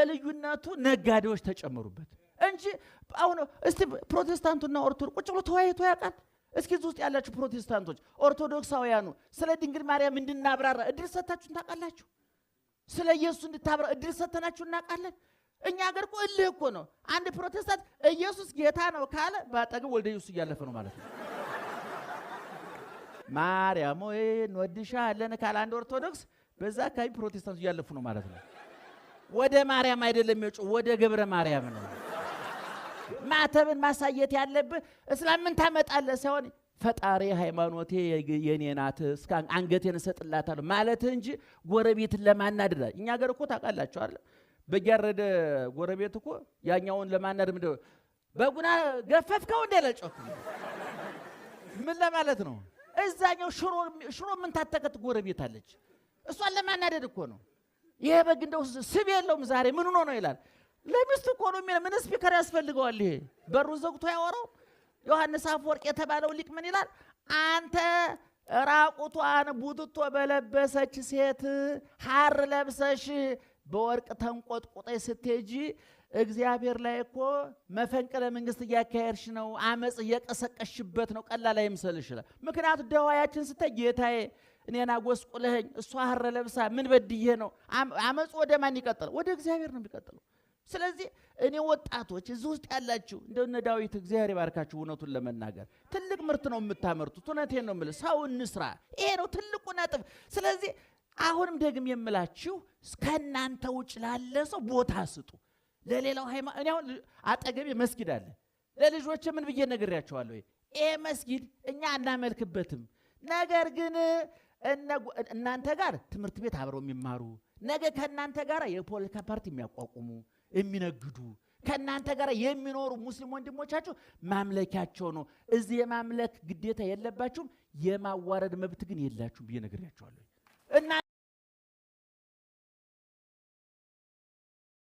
ለልዩነቱ ነጋዴዎች ተጨመሩበት እንጂ አሁን እስቲ ፕሮቴስታንቱና ኦርቶዶክስ ቁጭ ብሎ ተወያይቶ ያውቃል? እስኪ እዚህ ውስጥ ያላችሁ ፕሮቴስታንቶች፣ ኦርቶዶክሳውያኑ ስለ ድንግል ማርያም እንድናብራራ እድል ሰጥታችሁን ታውቃላችሁ? ስለ ኢየሱስ እንድታብራ እድል ሰጥተናችሁ እናውቃለን? እኛ ሀገር እኮ እልህ እኮ ነው። አንድ ፕሮቴስታንት ኢየሱስ ጌታ ነው ካለ በአጠገብ ወልደ ኢየሱስ እያለፈ ነው ማለት ነው። ማርያም ሆይ እንወድሻለን ካለ አንድ ኦርቶዶክስ በዛ አካባቢ ፕሮቴስታንቱ እያለፉ ነው ማለት ነው። ወደ ማርያም አይደለም የጮ ወደ ገብረ ማርያም ነው። ማተብን ማሳየት ያለብህ እስላም ምን ታመጣለህ ሳይሆን ፈጣሪ ሃይማኖቴ የኔ ናት እስከ አንገቴን እሰጥላታለሁ ማለት እንጂ ጎረቤትን ለማናደድ። እኛ ሀገር እኮ ታውቃላችሁ አይደል? በግ ያረደ ጎረቤት እኮ ያኛውን ለማናደድ ምንድን ነው በጉና ገፈፍከው እንደ ለጮክ ምን ለማለት ነው? እዛኛው ሽሮ ምን ታተከት ጎረቤት አለች። እሷን ለማናደድ እኮ ነው። ይሄ በግ እንደው ስብ የለውም ዛሬ ምን ሆኖ ነው ይላል። ለሚስቱ እኮ ነው የሚለው። ምን speaker ያስፈልገዋል? ይሄ በሩን ዘግቶ ያወራው። ዮሐንስ አፈወርቅ የተባለው ሊቅ ምን ይላል? አንተ ራቁቷን ቡትቶ በለበሰች ሴት ሐር ለብሰሽ በወርቅ ተንቆጥቁጠሽ ስትሄጂ እግዚአብሔር ላይ እኮ መፈንቅለ መንግስት እያካሄድሽ ነው፣ አመፅ እየቀሰቀሽበት ነው። ቀላል አይምሰልሽ ይላል። ምክንያቱ ደዋያችን ስታይ ጌታዬ እኔን አጎስቁለኸኝ፣ እሷ ሐር ለብሳ ምን በድዬ ነው? አመፁ ወደ ማን ይቀጥላል? ወደ እግዚአብሔር ነው የሚቀጥለው። ስለዚህ እኔ ወጣቶች እዚህ ውስጥ ያላችሁ እንደነ ዳዊት እግዚአብሔር ይባርካችሁ። እውነቱን ለመናገር ትልቅ ምርት ነው የምታመርቱት። እውነቴን ነው የምልህ፣ ሰው እንስራ። ይሄ ነው ትልቁ ነጥብ። ስለዚህ አሁንም ደግም የምላችሁ ከእናንተ ውጭ ላለ ሰው ቦታ ስጡ። ለሌላው ሃይማኖት እኔ አሁን አጠገቤ መስጊድ አለ። ለልጆቼ ምን ብዬ ነግሬያቸዋለሁ? ይሄ መስጊድ እኛ አናመልክበትም፣ ነገር ግን እናንተ ጋር ትምህርት ቤት አብረው የሚማሩ ነገ ከእናንተ ጋር የፖለቲካ ፓርቲ የሚያቋቁሙ የሚነግዱ ከእናንተ ጋር የሚኖሩ ሙስሊም ወንድሞቻችሁ ማምለኪያቸው ነው። እዚህ የማምለክ ግዴታ የለባችሁም፣ የማዋረድ መብት ግን የላችሁም ብዬ ነግሬያቸዋለሁ።